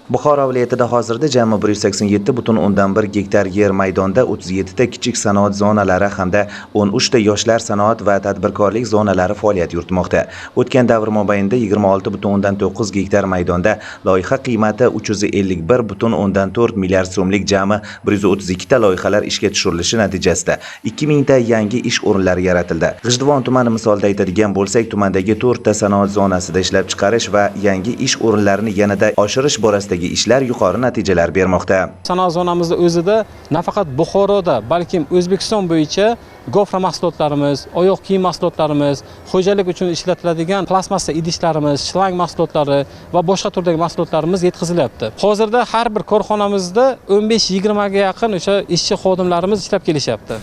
Buxoro viloyatida hozirda jami 187,1 gektar yer maydonda 37 ta kichik sanoat zonalari hamda 13 ta yoshlar sanoat va tadbirkorlik zonalari faoliyat yuritmoqda. O'tgan davr mobaynida 26,9 gektar maydonda loyiha qiymati 351,4 milliard so'mlik jami 132 ta loyihalar ishga tushirilishi natijasida 2000 ta yangi ish o'rinlari yaratildi. G'ijduvon tumani misolida aytadigan bo'lsak, tumandagi 4 ta sanoat zonasida ishlab chiqarish va yangi ish o'rinlarini yanada oshirish borasidagi ishlar yuqori natijalar bermoqda. Sanoat zonamizda o'zida nafaqat Buxoroda, balkim O'zbekiston bo'yicha gofra mahsulotlarimiz, oyoq kiyim mahsulotlarimiz, xo'jalik uchun ishlatiladigan plastmassa idishlarimiz, shlang mahsulotlari va boshqa turdagi mahsulotlarimiz yetkazilyapti. Hozirda har bir korxonamizda 15-20 ga yaqin o'sha ishchi xodimlarimiz ishlab kelishyapti.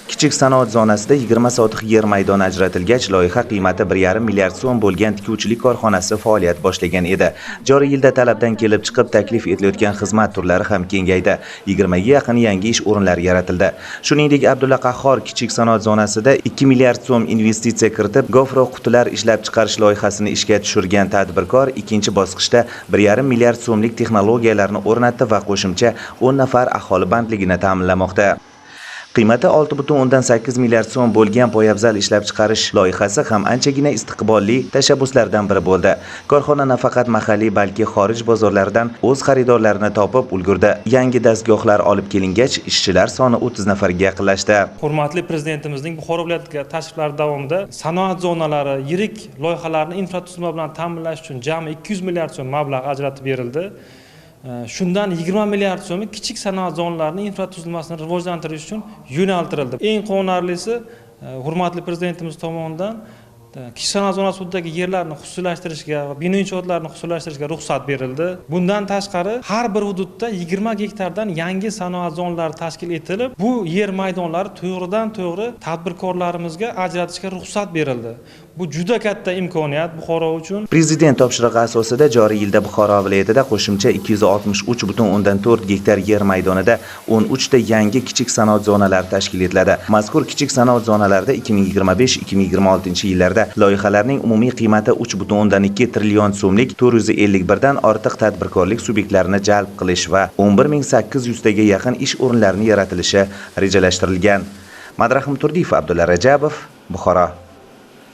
Kichik sanoat zonasida 20 sotix yer maydoni ajratilgach, loyiha qiymati 1,5 milliard so'm bo'lgan tikuvchilik korxonasi faoliyat boshlagan edi. Joriy yilda talabdan kelib chiqib taklif etilayotgan xizmat turlari ham kengaydi. 20 ga yaqin yangi ish o'rinlari yaratildi. Shuningdek, Abdulla Qahhor kichik sanoat zonasida 2 milliard so'm investitsiya kiritib, gofro qutilar ishlab chiqarish loyihasini ishga tushirgan tadbirkor ikkinchi bosqichda 1,5 milliard so'mlik texnologiyalarni o'rnatdi va qo'shimcha 10 nafar aholi bandligini ta'minlamoqda. Qiymati 6,8 milliard so'm bo'lgan poyabzal ishlab chiqarish loyihasi ham anchagina istiqbolli tashabbuslardan biri bo'ldi. Korxona nafaqat mahalliy, balki xorij bozorlaridan o'z xaridorlarini topib ulgurdi. Yangi dastgohlar olib kelingach, ishchilar soni 30 nafarga yaqinlashdi. Hurmatli prezidentimizning Buxoro viloyatiga tashriflari davomida sanoat zonalari, yirik loyihalarni infratuzilma bilan ta'minlash uchun jami 200 milliard so'm mablag' ajratib berildi. Shundan 20 milliard so'mi kichik sanoat zonalarining infratuzilmasini rivojlantirish uchun yo'naltirildi. Eng quvonarlisi, hurmatli prezidentimiz tomonidan kichik sanoat zonasi hududidagi yerlarni xususiylashtirishga va bino inshootlarni xususiylashtirishga ruxsat berildi. Bundan tashqari, har bir hududda 20 gektardan yangi sanoat zonalari tashkil etilib, bu yer maydonlari to'g'ridan-to'g'ri tadbirkorlarimizga ajratishga ruxsat berildi. Bu juda katta imkoniyat Buxoro uchun. Prezident topshirig'i asosida joriy yilda Buxoro viloyatida qo'shimcha 263,4 gektar yer maydonida 13 ta yangi kichik sanoat zonalari tashkil etiladi. Mazkur kichik sanoat zonalarida 2025-2026 yillarda loyihalarning umumiy qiymati 3,2 trillion so'mlik 451 dan ortiq tadbirkorlik subyektlarini jalb qilish va 11800 taga yaqin ish o'rinlarini yaratilishi rejalashtirilgan. Madrahim Turdiyev, Abdulla Rajabov, Buxoro.